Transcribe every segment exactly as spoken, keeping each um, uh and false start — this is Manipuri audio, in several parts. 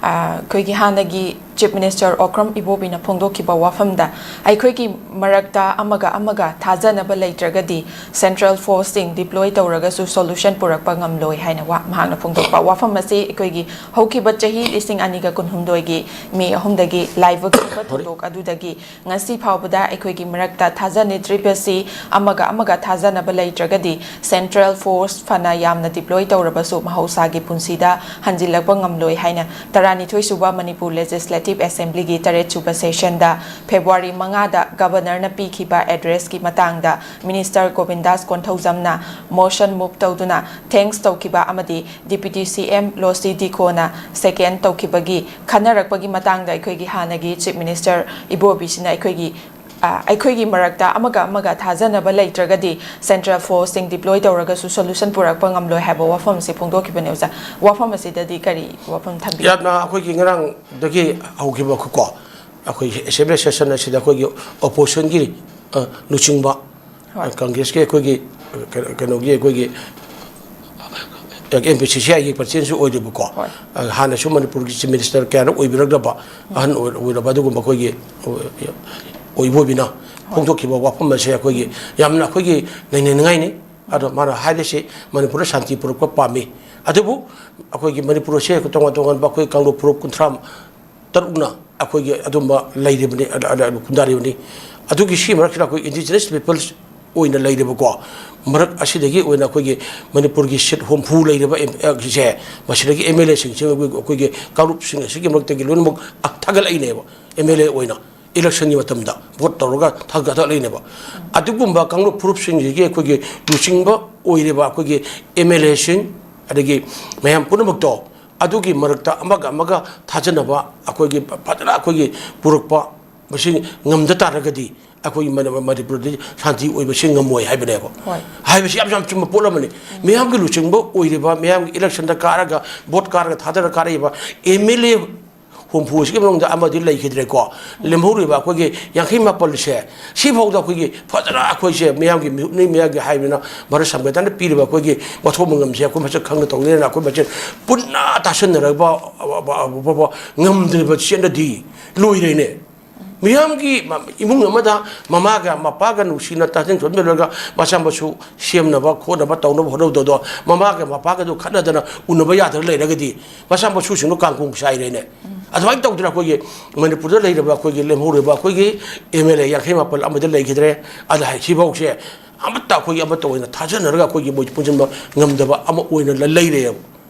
ꯑꯩꯈꯣꯏꯒꯤ ꯍꯥꯟꯅꯒꯤ Chief Minister ꯑꯣꯀ꯭ꯔꯝ ꯏꯕꯣꯕꯤꯅ ꯐꯣꯡꯗꯣꯛꯈꯤꯕ ꯋꯥꯐꯝꯗ, ꯑꯩꯈꯣꯏꯒꯤ ꯃꯔꯛꯇ ꯑꯃꯒ ꯑꯃꯒ ꯊꯥꯖꯅꯕ ꯂꯩꯇ꯭ꯔꯒꯗꯤ central forceꯁꯤꯡ deploy ꯇꯧꯔꯒꯁꯨ solution ꯄꯨꯔꯛꯄ ꯉꯝꯂꯣꯏ ꯍꯥꯏꯅ ꯋꯥ-, ꯃꯍꯥꯛꯅ ꯐꯣꯡꯗꯣꯛꯄ ꯋꯥꯐꯝ ꯑꯁꯤ ꯑꯩꯈꯣꯏꯒꯤ ꯍꯧꯈꯤꯕ ꯆꯍꯤ ꯂꯤꯁꯤꯡ ꯑꯅꯤꯒ ꯀꯨꯟꯍꯨꯝꯗꯣꯏꯒꯤ May ꯑꯍꯨꯝꯗꯒꯤ ꯂꯥꯏꯕꯛ ꯊꯤꯕ ꯊꯧꯗꯣꯛ ꯑꯗꯨꯗꯒꯤ ꯉꯁꯤ ꯐꯥꯎꯕꯗ ꯑꯩꯈꯣꯏꯒꯤ ꯃꯔꯛꯇ ꯊꯥꯖꯅꯗ꯭ꯔꯤꯕꯁꯤ, ꯑꯃꯒ ꯑꯃꯒ ꯊꯥꯖꯅꯕ ꯂꯩꯇ꯭ꯔꯒꯗꯤ central force ꯐꯅ ꯌꯥꯝꯅ deploy ꯇꯧꯔꯕꯁꯨ ꯃꯍꯧꯁꯥꯒꯤ ꯄꯨꯟꯁꯤꯗ ꯍꯟꯖꯤꯜꯂꯛꯄ ꯉꯝꯂꯣꯏ ꯍꯥꯏꯅ ꯇꯔꯥꯅꯤꯊꯣꯏ ꯁꯨꯕ ꯃꯅꯤꯄꯨꯔ Legislative Assemblyꯒꯤ ꯇꯔꯦꯠ ꯁꯨꯕ sessionꯗ February ꯃꯉꯥꯗ Governorꯅ ꯄꯤꯈꯤꯕ addressꯀꯤ ꯃꯇꯥꯡꯗ Minister ꯒꯣꯕꯤꯟꯗꯥꯁ ꯀꯣꯟꯊꯧꯖꯝꯅ motion move ꯇꯧꯗꯨꯅ thanks ꯇꯧꯈꯤꯕ ꯑꯃꯗꯤ Deputy CM ꯂꯣꯁꯤ ꯗꯤꯀꯣꯅ second ꯇꯧꯈꯤꯕꯒꯤ ꯈꯟꯅꯔꯛꯄꯒꯤ ꯃꯇꯥꯡꯗ ꯑꯩꯈꯣꯏꯒꯤ ꯍꯥꯟꯅꯒꯤ Chief Minister ꯏꯕꯣꯕꯤꯁꯤꯅ ꯑꯩꯈꯣꯏꯒꯤ, ꯑ, ꯑꯩꯈꯣꯏꯒꯤ ꯃꯔꯛꯇ ꯑꯃꯒ ꯑꯃꯒ ꯊꯥꯖꯅꯕ ꯂꯩꯇ꯭ꯔꯒꯗꯤ central forceꯁꯤꯡ deploy ꯇꯧꯔꯒꯁꯨ solution ꯄꯨꯔꯛꯄ ꯉꯝꯂꯣꯏ ꯍꯥꯏꯕ ꯋꯥꯐꯝ ꯑꯁꯤ ꯐꯣꯡꯗꯣꯛꯈꯤꯕꯅꯦ ꯑꯣꯖꯥ꯫ ꯋꯥꯐꯝ ꯑꯁꯤꯗꯗꯤ ꯀꯔꯤ ꯋꯥꯐꯝ ꯊꯝꯕꯤꯒꯦ? ꯌꯥꯝꯅ ꯑꯩꯈꯣꯏꯒꯤ ꯉꯔꯥꯡꯗꯒꯤ ꯍꯧꯈꯤꯕ ꯀꯣ, ꯑꯩꯈꯣꯏꯒꯤ assembly session ꯑꯁꯤꯗ ꯑꯩꯈꯣꯏꯒꯤ oppositionꯒꯤ, ꯑ, ꯂꯨꯆꯤꯡꯕ, ꯍꯣꯏ꯫ Congressꯀꯤ ꯑꯩꯈꯣꯏꯒꯤ, ꯑ, ꯀꯩꯅꯣ-, ꯀꯩꯅꯣꯒꯤ ꯑꯩꯈꯣꯏꯒꯤ MPCCIꯒꯤ presidentꯁꯨ ꯑꯣꯏꯔꯤꯕꯀꯣ꯫ ꯍꯣꯏ꯫ ꯑ, ꯍꯥꯟꯅꯁꯨ ꯃꯅꯤꯄꯨꯔꯒꯤ Chief Minister ꯀꯌꯥꯔꯛ ꯑꯣꯏꯕꯤꯔꯛꯂꯕ ꯑꯍꯟ ꯑꯣꯏ-, ꯑꯣꯏꯔꯕ ꯑꯗꯨꯒꯨꯝꯕ ꯑꯩꯈꯣꯏꯒꯤ, ꯑ, ꯑꯣꯏꯕ ꯑꯣꯏꯕꯤꯅ ꯍꯣꯏ꯫ ꯐꯣꯡꯗꯣꯛꯈꯤꯕ ꯋꯥꯐꯝ ꯑꯁꯦ ꯑꯩꯈꯣꯏꯒꯤ ꯌꯥꯝꯅ ꯑꯩꯈꯣꯏꯒꯤ ꯅꯩꯅꯅꯤꯡꯉꯥꯏꯅꯤ꯫ ꯑꯗꯣ ꯃꯥꯅ ꯍꯥꯏꯔꯤꯁꯤ ꯃꯅꯤꯄꯨꯔꯗ ꯁꯥꯟꯇꯤ ꯄꯨꯔꯛꯄ ꯄꯥꯝꯃꯤ꯫ ꯑꯗꯨꯕꯨ ꯑꯩꯈꯣꯏꯒꯤ ꯃꯅꯤꯄꯨꯔ ꯑꯁꯦ ꯇꯣꯉꯥꯟ ꯇꯣꯉꯥꯟꯕ ꯑꯩꯈꯣꯏ ꯀꯥꯡꯂꯨꯞ ꯐꯨꯔꯨꯞ ꯀꯨꯟꯊ꯭ꯔꯥ ꯇꯔꯨꯛꯅ ꯑꯩꯈꯣꯏꯒꯤ ꯑꯗꯨꯝꯕ ꯂꯩꯔꯤꯕꯅꯤ, ꯑ, ꯑ, ꯑ, ꯈꯨꯟꯗꯥꯔꯤꯕꯅꯤ꯫ ꯑꯗꯨꯒꯤ ꯁꯤ ꯃꯔꯛꯁꯤꯗ ꯑꯩꯈꯣꯏ indigenous peoples ꯑꯣꯏꯅ ꯂꯩꯔꯤꯕꯀꯣ, ꯃꯔꯛ ꯑꯁꯤꯗꯒꯤ ꯑꯣꯏꯅ ꯑꯩꯈꯣꯏꯒꯤ ꯃꯅꯤꯄꯨꯔꯒꯤ seat ꯍꯨꯝꯐꯨ ꯂꯩꯔꯤꯕ ꯑꯦꯝ-, ꯑ, ꯁꯦ, ꯃꯁꯤꯗꯒꯤ MLAꯁꯤꯡꯁꯦ ꯑꯩꯈꯣꯏ, ꯑꯩꯈꯣꯏꯒꯤ ꯀꯥꯡꯂꯨꯞꯁꯤꯡ ꯑꯁꯤꯒꯤ ꯃꯔꯛꯇꯒꯤ ꯂꯣꯏꯅꯃꯛ, ꯑ, ꯊꯥꯒꯠꯂꯛꯏꯅꯦꯕ꯫ MLA ꯑꯣꯏꯅ electionꯒꯤ ꯃꯇꯝꯗ vote ꯇꯧꯔꯒ ꯊꯥꯒꯠꯂꯛꯏꯅꯦꯕ꯫ ꯑꯗꯨꯒꯨꯝꯕ ꯀꯥꯡꯂꯨꯞ ꯐꯨꯔꯨꯞꯁꯤꯡꯁꯤꯒꯤ ꯑꯩꯈꯣꯏꯒꯤ ꯂꯨꯆꯤꯡꯕ ꯑꯣꯏꯔꯤꯕ ꯑꯩꯈꯣꯏꯒꯤ MLAꯁꯤꯡ, ꯑꯗꯒꯤ ꯃꯌꯥꯝ ꯄꯨꯝꯅꯃꯛꯇꯣ ꯑꯗꯨꯒꯤ ꯃꯔꯛꯇ ꯑꯃꯒ ꯑꯃꯒ ꯊꯥꯖꯅꯕ ꯑꯩꯈꯣꯏꯒꯤ ꯐꯖꯅ ꯑꯩꯈꯣꯏꯒꯤ ꯄꯨꯔꯛꯄ, ꯃꯁꯤ ꯉꯝꯗ ꯇꯥꯔꯒꯗꯤ ꯑꯩꯈꯣꯏꯒꯤ ꯃꯅꯤ-, ꯃꯅꯤꯄꯨꯔꯗꯤ ꯁꯥꯟꯇꯤ ꯑꯣꯏꯕꯁꯤ ꯉꯝꯃꯣꯏ ꯍꯥꯏꯕꯅꯦꯕ꯫ ꯍꯣꯏ꯫ ꯍꯥꯏꯕꯁꯤ ꯌꯥꯝ, ꯌꯥꯝ ꯆꯨꯝꯕ ꯄꯣꯠ ꯑꯃꯅꯤ꯫ ꯃꯤꯌꯥꯝꯒꯤ ꯂꯨꯆꯤꯡꯕ ꯑꯣꯏꯔꯤꯕ, ꯃꯤꯌꯥꯝꯒꯤ electionꯗ ꯀꯥꯔꯒ, vote ꯀꯥꯔꯒ, ꯊꯥꯗꯔ ꯀꯥꯔꯛꯏꯕ MLA ꯍꯨꯝꯐꯨꯁꯤꯒꯤ ꯃꯅꯨꯡꯗ ꯑꯃꯗꯤ ꯂꯩꯈꯤꯗ꯭ꯔꯦꯀꯣ꯫ ꯂꯦꯝꯍꯧꯔꯤꯕ ꯑꯩꯈꯣꯏꯒꯤ ꯌꯥꯡꯈꯩ ꯃꯥꯄꯜꯁꯦ, ꯁꯤꯐꯥꯎꯗ ꯑꯩꯈꯣꯏꯒꯤ ꯐꯖꯅ ꯑꯩꯈꯣꯏꯁꯦ ꯃꯤꯌꯥꯝꯒꯤ ꯃꯤꯍꯨꯠꯅꯤ, ꯃꯤꯌꯥꯝꯒꯤ ꯍꯥꯏꯕꯅꯤꯅ ꯚꯥꯔꯠ ꯁꯪꯕꯤꯙꯥꯟꯅ ꯄꯤꯔꯤꯕ ꯑꯩꯈꯣꯏꯒꯤ ꯃꯊꯧ ꯃꯉꯝꯁꯦ ꯑꯩꯈꯣꯏ ꯃꯁꯛ ꯈꯪꯅ ꯇꯧꯅꯤꯅ ꯑꯩꯈꯣꯏ ꯃꯁꯦꯜ ꯄꯨꯟꯅ ꯇꯥꯁꯤꯟꯅꯔꯒ ꯉꯝꯗ꯭ꯔꯤꯕ ꯆꯦꯠꯅꯗꯤ ꯂꯣꯏꯔꯦꯅꯦ꯫ ꯃꯤꯌꯥꯝꯒꯤ ꯃ-, ꯏꯃꯨꯡ ꯑꯃꯗ ꯃꯃꯥꯒ ꯃꯄꯥꯒ ꯅꯨꯡꯁꯤꯅ ꯇꯥꯁꯤꯟ ꯈꯣꯠꯆꯤꯟꯅꯔꯒ ꯃꯆꯥ ꯃꯁꯨ ꯁꯦꯝꯅꯕ ꯈꯣꯠꯅꯕ ꯇꯧꯅꯕ ꯍꯣꯠꯅꯕꯗꯣ, ꯃꯃꯥꯒ ꯃꯄꯥꯒꯗꯨ ꯈꯠꯅꯗꯅ ꯎꯅꯕ ꯌꯥꯗꯅ ꯂꯩꯔꯒꯗꯤ ꯃꯆꯥ ꯃꯁꯨꯁꯤꯡꯗꯣ ꯀꯥꯡꯈꯣꯡ ꯆꯥꯏꯔꯦꯅꯦ꯫ ꯑꯗꯨꯃꯥꯏꯅ ꯇꯧꯗꯅ ꯑꯩꯈꯣꯏꯒꯤ ꯃꯅꯤꯄꯨꯔꯗ ꯂꯩꯔꯤꯕ ꯑꯩꯈꯣꯏꯒꯤ ꯂꯦꯝꯍꯧꯔꯤꯕ ꯑꯩꯈꯣꯏꯒꯤ ꯑꯦꯝ ꯑꯦꯜ ꯑꯦ ꯌꯥꯡꯈꯩ ꯃꯥꯄꯜ ꯑꯃꯗ ꯂꯩꯈꯤꯗ꯭ꯔꯦ꯫ ꯑꯗ ꯍꯥꯏ-, ꯁꯤꯐꯥꯎꯁꯦ ꯑꯃꯠꯇ ꯑꯩꯈꯣꯏꯒꯤ ꯑꯃꯠꯇ ꯑꯣꯏꯅ ꯊꯥꯖꯅꯔꯒ ꯑꯩꯈꯣꯏꯒꯤ ꯃꯣꯏ ꯄꯨꯟꯁꯤꯟꯕ ꯉꯝꯗꯕ ꯑꯃ ꯑꯣꯏꯅ ꯂ-, ꯂꯩꯔꯦꯕ꯫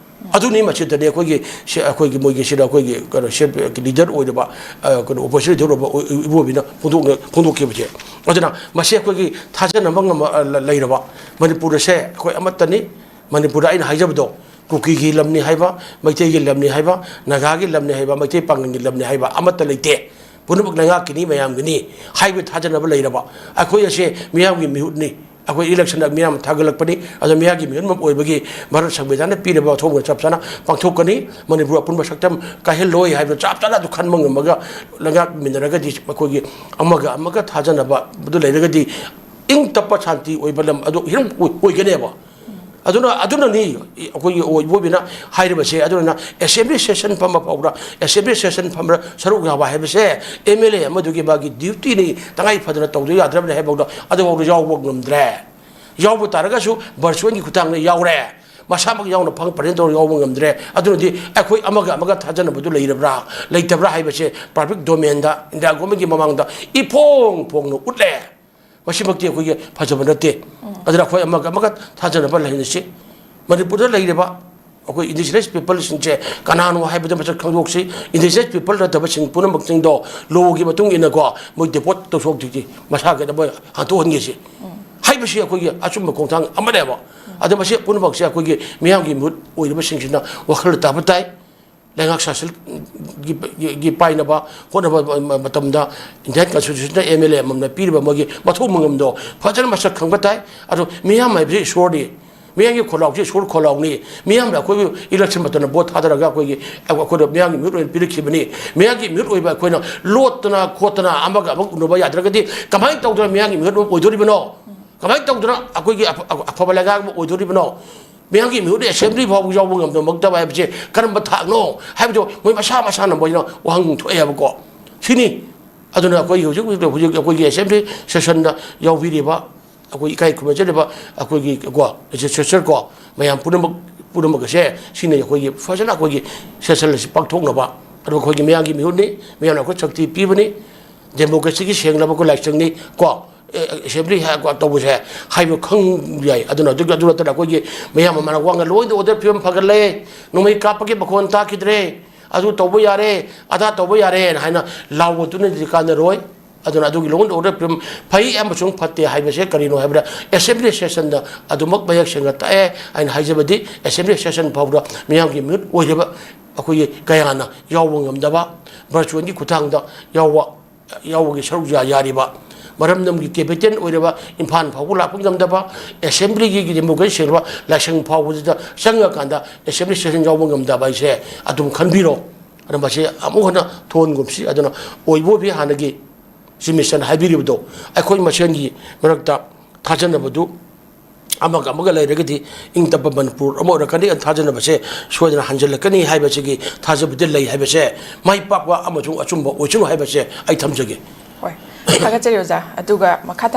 ꯑꯗꯨꯅꯤ ꯃꯁꯤꯗꯅꯤ ꯑꯩꯈꯣꯏꯒꯤ ꯁꯤ-, ꯑꯩꯈꯣꯏꯒꯤ ꯃꯣꯏꯒꯤ ꯁꯤꯗ ꯑꯩꯈꯣꯏꯒꯤ ꯀꯩꯅꯣ ꯁꯦꯜꯐ ꯂꯤꯗꯔ ꯑꯣꯏꯔꯕ, ꯑ, ꯀꯩꯅꯣ ꯑꯣꯄꯣꯖꯤꯁꯟ ꯂꯤꯗꯔ ꯑꯣꯏꯔꯕ ꯑꯣꯏ-, ꯏꯕꯣꯕꯤꯅ ꯐꯣꯡꯗꯣꯛꯅ-, ꯐꯣꯡꯗꯣꯛꯈꯤꯕꯁꯦ꯫ ꯑꯗꯨꯅ ꯃꯁꯤ ꯑꯩꯈꯣꯏꯒꯤ ꯊꯥꯖꯅꯕ ꯉꯝꯕ, ꯑ, ꯂ-, ꯂꯩꯔꯕ ꯃꯅꯤꯄꯨꯔ ꯑꯁꯦ ꯑꯩꯈꯣꯏ ꯑꯃꯠꯇꯅꯤ꯫ ꯃꯅꯤꯄꯨꯔꯗ ꯑꯩꯅ ꯍꯥꯏꯖꯕꯗꯣ ꯀꯨꯀꯤꯒꯤ ꯂꯝꯅꯤ ꯍꯥꯏꯕ, ꯃꯩꯇꯩꯒꯤ ꯂꯝꯅꯤ ꯍꯥꯏꯕ, ꯅꯥꯒꯥꯒꯤ ꯂꯝꯅꯤ ꯍꯥꯏꯕ, ꯃꯩꯇꯩ ꯄꯥꯉꯜꯒꯤ ꯂꯝꯅꯤ ꯍꯥꯏꯕ ꯑꯃꯠꯇ ꯂꯩꯇꯦ꯫ ꯄꯨꯝꯅꯃꯛ ꯂꯩꯉꯥꯛꯀꯤꯅꯤ, ꯃꯌꯥꯝꯒꯤꯅꯤ ꯍꯥꯏꯕ ꯊꯥꯖꯅꯕ ꯂꯩꯔꯕ ꯑꯩꯈꯣꯏ ꯑꯁꯦ ꯃꯤꯌꯥꯝꯒꯤ ꯃꯤꯍꯨꯠꯅꯤ꯫ ꯑꯩꯈꯣꯏ ꯏꯂꯦꯛꯁꯟꯗ ꯃꯤꯌꯥꯝ ꯊꯥꯒꯠꯂꯛꯄꯅꯤ꯫ ꯑꯗꯣ ꯃꯤꯌꯥꯝꯒꯤ ꯃꯤꯍꯨꯠ ꯑꯃ ꯑꯣꯏꯕꯒꯤ ꯚꯥꯔꯠ ꯁꯪꯕꯤꯙꯥꯟꯅ ꯄꯤꯔꯤꯕ ꯑꯊꯧꯕ ꯆꯞ ꯆꯥꯅ ꯄꯥꯡꯊꯣꯛꯀꯅꯤ꯫ ꯃꯅꯤꯄꯨꯔ ꯑꯄꯨꯟꯕ ꯁꯛꯇꯝ ꯀꯥꯏꯍꯜꯂꯣꯏ ꯍꯥꯏꯕꯗꯨ ꯆꯞ ꯆꯥꯅ ꯑꯗꯨ ꯈꯟꯕ ꯉꯝꯃꯒ ꯂꯩꯉꯥꯛꯃꯤꯟꯅꯔꯒꯗꯤ ꯑꯩꯈꯣꯏꯒꯤ ꯑꯃꯒ ꯑꯃꯒ ꯊꯥꯖꯅꯕ ꯑꯗꯨ ꯂꯩꯔꯒꯗꯤ ꯏꯪ ꯇꯞꯄ ꯁꯥꯟꯇꯤ ꯑꯣꯏꯕ ꯂꯝ ꯑꯗꯨ ꯍꯤꯔꯝ ꯑꯣꯏ-, ꯑꯣꯏꯒꯅꯦꯕ꯫ ꯑꯗꯨꯅ, ꯑꯗꯨꯅꯅꯤ ꯑꯩꯈꯣꯏꯒꯤ ꯏꯕꯣꯕꯤꯅ ꯍꯥꯏꯔꯤꯕꯁꯦ꯫ ꯑꯗꯨꯅ ꯑꯦꯁꯦꯝꯕ꯭ꯂꯤ ꯁꯦꯁꯟ ꯐꯝꯕ ꯐꯥꯎꯗ, ꯑꯦꯁꯦꯝꯕ꯭ꯂꯤ ꯁꯦꯁꯟ ꯐꯝꯕ ꯁꯔꯨꯛ ꯌꯥꯕ ꯍꯥꯏꯕꯁꯦ ꯑꯦꯝ ꯑꯦꯜ ꯑꯦ ꯑꯃꯗꯨꯒꯤ ꯃꯥꯒꯤ ꯗ꯭ꯌꯨꯇꯤꯅꯤ, ꯇꯉꯥꯏ ꯐꯗꯅ ꯇꯧꯗ ꯌꯥꯗ꯭ꯔꯕꯅꯤ ꯍꯥꯏꯐꯥꯎꯗ ꯑꯗꯨꯐꯥꯎꯗ ꯌꯥꯎꯕ ꯉꯝꯗ꯭ꯔꯦ꯫ ꯌꯥꯎꯕ ꯇꯥꯔꯒꯁꯨ ꯚꯔꯆꯨꯋꯦꯜꯒꯤ ꯈꯨꯠꯊꯥꯡꯗ ꯌꯥꯎꯔꯦ꯫ ꯃꯁꯥꯃꯛ ꯌꯥꯎꯅ ꯐꯪ ꯄ꯭ꯔꯖꯦꯟ ꯇꯧꯔ ꯌꯥꯎꯕ ꯉꯝꯗ꯭ꯔꯦ꯫ ꯑꯗꯨꯅꯗꯤ ꯑꯩꯈꯣꯏ ꯑꯃꯒ ꯑꯃꯒ ꯊꯥꯖꯅꯕꯗꯨ ꯂꯩꯔꯕ꯭ꯔꯥ ꯂꯩꯇꯕ꯭ꯔꯥ ꯍꯥꯏꯕꯁꯦ ꯄꯕ꯭ꯂꯤꯛ ꯗꯣꯃꯦꯟꯗ ꯏꯟꯗꯤꯌꯥ ꯒꯣꯔꯃꯦꯟꯒꯤ ꯃꯃꯥꯡꯗ ꯏꯐꯣꯡ ꯐꯣꯡꯅ ꯎꯠꯂꯦ꯫ ꯃꯁꯤꯃꯛꯇꯤ ꯑꯩꯈꯣꯏꯒꯤ ꯐꯖꯕ ꯅꯠꯇꯦ꯫ ꯑꯗꯨꯅ ꯑꯩꯈꯣꯏ ꯑꯃꯒ ꯑꯃꯒ ꯊꯥꯖꯅꯕ ꯂꯩꯍꯟꯁꯤ꯫ ꯃꯅꯤꯄꯨꯔꯗ ꯂꯩꯔꯤꯕ ꯑꯩꯈꯣꯏ ꯏꯟꯗꯤꯖꯤꯅꯁ ꯄꯤꯄꯜꯁꯤꯡꯁꯦ ꯀꯅꯥꯅꯣ ꯍꯥꯏꯕꯗꯨ ꯃꯁꯛ ꯈꯪꯗꯣꯛꯁꯤ꯫ ꯏꯟꯗꯤꯖꯤꯅꯁ ꯄꯤꯄꯜ ꯅꯠꯇꯕꯁꯤꯡ ꯄꯨꯝꯅꯃꯛꯁꯤꯡꯗꯣ ꯂꯣꯒꯤ ꯃꯇꯨꯡ ꯏꯟꯅꯀꯣ ꯃꯣꯏ ꯗꯤꯄꯣꯔꯠ ꯇꯧꯊꯣꯛꯇ꯭ꯔꯤꯁꯤ ꯃꯁꯥꯒꯤꯗ ꯃꯣꯏ ꯍꯟꯊꯣꯛꯍꯟꯒꯦꯁꯤ ꯍꯥꯏꯕꯁꯤ ꯑꯩꯈꯣꯏꯒꯤ ꯑꯆꯨꯝꯕ ꯈꯣꯡꯊꯥꯡ ꯑꯃꯅꯦꯕ꯫ ꯑꯗꯣ ꯃꯁꯤ ꯄꯨꯝꯅꯃꯛꯁꯦ ꯑꯩꯈꯣꯏꯒꯤ ꯃꯤꯌꯥꯝꯒꯤ ꯃꯤꯍꯨꯠ ꯑꯣꯏꯔꯤꯕꯁꯤꯡꯁꯤꯅ ꯋꯥꯈꯜ ꯇꯥꯕ ꯇꯥꯏ꯫ ꯂꯩꯉꯥꯛ ꯁꯥꯁꯟꯒꯤ, ꯒꯤ, ꯒꯤ ꯄꯥꯏꯅꯕ ꯍꯣꯠꯅꯕ ꯃ-, ꯃꯇꯝꯗ ꯏꯟꯗꯤꯌꯥꯟ ꯀꯟꯁꯇꯤꯇ꯭ꯌꯨꯁꯟꯗ ꯑꯦꯝ ꯑꯦꯜ ꯑꯦ ꯑꯃꯃꯝꯅ ꯄꯤꯔꯤꯕ ꯃꯣꯏꯒꯤ ꯃꯊꯧ ꯃꯉꯝꯗꯣ ꯐꯖꯅ ꯃꯁꯛ ꯈꯪꯕ ꯇꯥꯏ꯫ ꯑꯗꯣ ꯃꯤꯌꯥꯝ ꯍꯥꯏꯕꯁꯤ ꯏꯁꯣꯔꯅꯤ꯫ ꯃꯤꯌꯥꯝꯒꯤ ꯈꯣꯜꯂꯥꯎꯁꯤ ꯁꯣꯔ ꯈꯣꯜꯂꯥꯎꯅꯤ꯫ ꯃꯤꯌꯥꯝꯅ ꯑꯩꯈꯣꯏꯕꯨ ꯏꯂꯦꯛꯁꯟ ꯃꯇꯝꯗ ꯚꯣꯠ ꯊꯥꯗꯔꯒ ꯑꯩꯈꯣꯏꯒꯤ, ꯑꯩꯈꯣꯏꯗ ꯃꯤꯌꯥꯝꯒꯤ ꯃꯤꯍꯨꯠ ꯑꯣꯏꯅ ꯄꯤꯔꯛꯈꯤꯕꯅꯤ꯫ ꯃꯤꯌꯥꯝꯒꯤ ꯃꯤꯍꯨꯠ ꯑꯣꯏꯕ ꯑꯩꯈꯣꯏꯅ ꯂꯣꯠꯇꯅ ꯈꯣꯠꯇꯅ ꯑꯃꯒ ꯑꯃꯒ ꯎꯅꯕ ꯌꯥꯗ꯭ꯔꯒꯗꯤ ꯀꯃꯥꯏꯅ ꯇꯧꯗꯅ ꯃꯤꯌꯥꯝꯒꯤ ꯃꯤꯍꯨꯠ ꯑꯃ ꯑꯣꯏꯗꯣꯔꯤꯕꯅꯣ? ꯀꯃꯥꯏꯅ ꯇꯧꯗꯅ ꯑꯩꯈꯣꯏꯒꯤ ꯑꯐ-, ꯑꯐꯕ ꯂꯩꯉꯥꯛ ꯑꯃ ꯑꯣꯏꯗꯣꯔꯤꯕꯅꯣ? ꯃꯤꯌꯥꯝꯒꯤ ꯃꯤꯍꯨꯠ ꯑꯦꯁꯦꯝꯕ꯭ꯂꯤ ꯐꯥꯎꯕ ꯌꯥꯎꯕ ꯉꯝꯗꯃꯛꯇꯕ ꯍꯥꯏꯕꯁꯦ ꯀꯔꯝꯕ ꯊꯥꯛꯅꯣ ꯍꯥꯏꯕꯗꯣ ꯃꯣꯏ ꯃꯁꯥ ꯃꯁꯥꯅ ꯃꯣꯏꯅ ꯋꯥꯍꯪ ꯊꯣꯛꯑꯦꯕꯀꯣ꯫ ꯁꯤꯅꯤ꯫ ꯑꯗꯨꯅ ꯑꯩꯈꯣꯏ ꯍꯧꯖꯤꯛ, ꯍꯧꯖꯤꯛ ꯑꯩꯈꯣꯏꯒꯤ ꯑꯦꯁꯦꯝꯕ꯭ꯂꯤ ꯁꯦꯁꯟꯗ ꯌꯥꯎꯕꯤꯔꯤꯕ ꯑꯩꯈꯣꯏ ꯏꯀꯥꯏ ꯈꯨꯝꯅꯖꯔꯤꯕ ꯑꯩꯈꯣꯏꯒꯤ ꯀꯣ ꯂꯦꯖꯤꯁꯂꯦꯆꯔ ꯀꯣ ꯃꯌꯥꯝ ꯄꯨꯝꯅꯃꯛ, ꯄꯨꯝꯅꯃꯛ ꯑꯁꯦ ꯁꯤꯅ ꯑꯩꯈꯣꯏꯒꯤ ꯐꯖꯅ ꯑꯩꯈꯣꯏꯒꯤ ꯁꯦꯁꯟ ꯑꯁꯤ ꯄꯥꯡꯊꯣꯛꯅꯕ꯫ ꯑꯗꯨꯒ ꯑꯩꯈꯣꯏꯒꯤ ꯃꯤꯌꯥꯝꯒꯤ ꯃꯤꯍꯨꯠꯅꯤ, ꯃꯤꯌꯥꯝꯅ ꯑꯩꯈꯣꯏ ꯁꯛꯇꯤ ꯄꯤꯕꯅꯤ꯫ ꯗꯦꯃꯣꯀ꯭ꯔꯦꯁꯤꯒꯤ ꯁꯦꯡꯂꯕ ꯑꯩꯈꯣꯏ ꯂꯥꯏꯁꯪꯅꯤ ꯀꯣ꯫ ꯑꯦ, ꯑꯦꯁꯦꯝꯕ꯭ꯂꯤ ꯍꯥꯏ-, ꯀꯣ ꯇꯧꯕꯁꯦ ꯍꯥꯏꯕ ꯈꯪ ꯌꯥꯏ꯫ ꯑꯗꯨꯅ ꯑꯗꯨ, ꯑꯗꯨ ꯅꯠꯇꯅ ꯑꯩꯈꯣꯏꯒꯤ ꯃꯌꯥꯝ ꯑꯃꯅ ꯋꯥ ꯉꯥꯡ, "Law and order ꯐꯤꯕꯝ ꯐꯒꯠꯂꯦ, ꯅꯣꯡꯃꯩ ꯀꯥꯞꯄꯒꯤ ꯃꯈꯣꯟ ꯇꯥꯈꯤꯗ꯭ꯔꯦ, ꯑꯗꯨ ꯇꯧꯕ ꯌꯥꯔꯦ, ꯑꯗꯥ ꯇꯧꯕ ꯌꯥꯔꯦꯅ" ꯍꯥꯏꯅ ꯂꯥꯎꯕꯗꯨꯅꯗꯤ ꯀꯥꯟꯅꯔꯣꯏ꯫ ꯑꯗꯨꯅ ꯑꯗꯨꯒꯤ law and order ꯐꯤꯕꯝ ꯐꯩ ꯑꯃꯁꯨꯡ ꯐꯠꯇꯦ ꯍꯥꯏꯕꯁꯦ ꯀꯔꯤꯅꯣ ꯍꯥꯏꯕꯗ ꯑꯦꯁꯦꯝꯕ꯭ꯂꯤ ꯁꯦꯁꯟꯗ ꯑꯗꯨꯃꯛ ꯃꯌꯦꯛ ꯁꯦꯡꯅ ꯇꯥꯛꯑꯦ꯫ ꯑꯩꯅ ꯍꯥꯏꯖꯕꯗꯤ ꯑꯦꯁꯦꯝꯕ꯭ꯂꯤ ꯁꯦꯁꯟ ꯐꯥꯎꯕꯗ ꯃꯤꯌꯥꯝꯒꯤ ꯃꯤꯍꯨꯠ ꯑꯣꯏꯔꯤꯕ ꯑꯩꯈꯣꯏꯒꯤ ꯀꯌꯥꯅ ꯌꯥꯎꯕ ꯉꯝꯗꯕ, ꯚꯔꯆꯨꯋꯦꯜꯒꯤ ꯈꯨꯠꯊꯥꯡꯗ ꯌꯥꯎꯕ, ꯌꯥꯎꯕꯒꯤ ꯁꯔꯨꯛ ꯌꯥ-, ꯌꯥꯔꯤꯕ, ꯃꯔꯝꯗꯝꯒꯤ ꯀꯦꯄꯤꯇꯦꯜ ꯑꯣꯏꯔꯕ ꯏꯝꯐꯥꯜ ꯐꯥꯎꯕ ꯂꯥꯛꯄ ꯉꯝꯗꯕ, ꯑꯦꯁꯦꯝꯕ꯭ꯂꯤꯒꯤ ꯗꯦꯃꯣꯀ꯭ꯔꯦꯁꯤ ꯁꯦꯡꯂꯕ ꯂꯥꯏꯁꯪ ꯐꯥꯎꯕꯁꯤꯗ ꯆꯪꯉꯀꯥꯟꯗ ꯑꯦꯁꯦꯝꯕ꯭ꯂꯤ ꯁꯦꯁꯟ ꯌꯥꯎꯕ ꯉꯝꯗꯕ ꯍꯥꯏꯁꯦ ꯑꯗꯨꯝ ꯈꯟꯕꯤꯔꯣ꯫ ꯑꯗꯨꯅ ꯃꯁꯤ ꯑꯃꯨꯛ ꯍꯟꯅ ꯊꯣꯟꯒꯨꯝꯁꯤ꯫ ꯑꯗꯨꯅ ꯑꯣꯏꯕ ꯑꯣꯏꯕꯤ ꯍꯥꯟꯅꯒꯤ ꯆꯤꯐ ꯃꯤꯅꯤꯁꯇꯔꯅ ꯍꯥꯏꯕꯤꯔꯤꯕꯗꯣ ꯑꯩꯈꯣꯏ ꯃꯁꯦꯟꯒꯤ ꯃꯔꯛꯇ ꯊꯥꯖꯅꯕꯗꯨ ꯑꯃꯒ ꯑꯃꯒ ꯂꯩꯔꯒꯗꯤ ꯏꯪ ꯇꯞꯄ ꯃꯅꯤꯄꯨꯔ ꯑꯃ ꯑꯣꯏꯔꯛꯀꯅꯤ, ꯊꯥꯖꯅꯕꯁꯦ ꯁꯣꯏꯗꯅ ꯍꯟꯖꯤꯜꯂꯛꯀꯅꯤ ꯍꯥꯏꯕꯁꯤꯒꯤ ꯊꯥꯖꯕꯗꯤ ꯂꯩ ꯍꯥꯏꯕꯁꯦ, ꯃꯥꯏ ꯄꯥꯛꯄ ꯑꯃꯁꯨꯡ ꯑꯆꯨꯝꯕ ꯑꯣꯏꯁꯅꯨ ꯍꯥꯏꯕꯁꯦ ꯑꯩ ꯊꯝꯖꯒꯦ꯫ ꯍꯣꯏ, ꯊꯥꯒꯠꯆꯔꯤ ꯑꯣꯖꯥ꯫ ꯑꯗꯨꯒ ꯃꯈꯥ ꯇꯥꯅ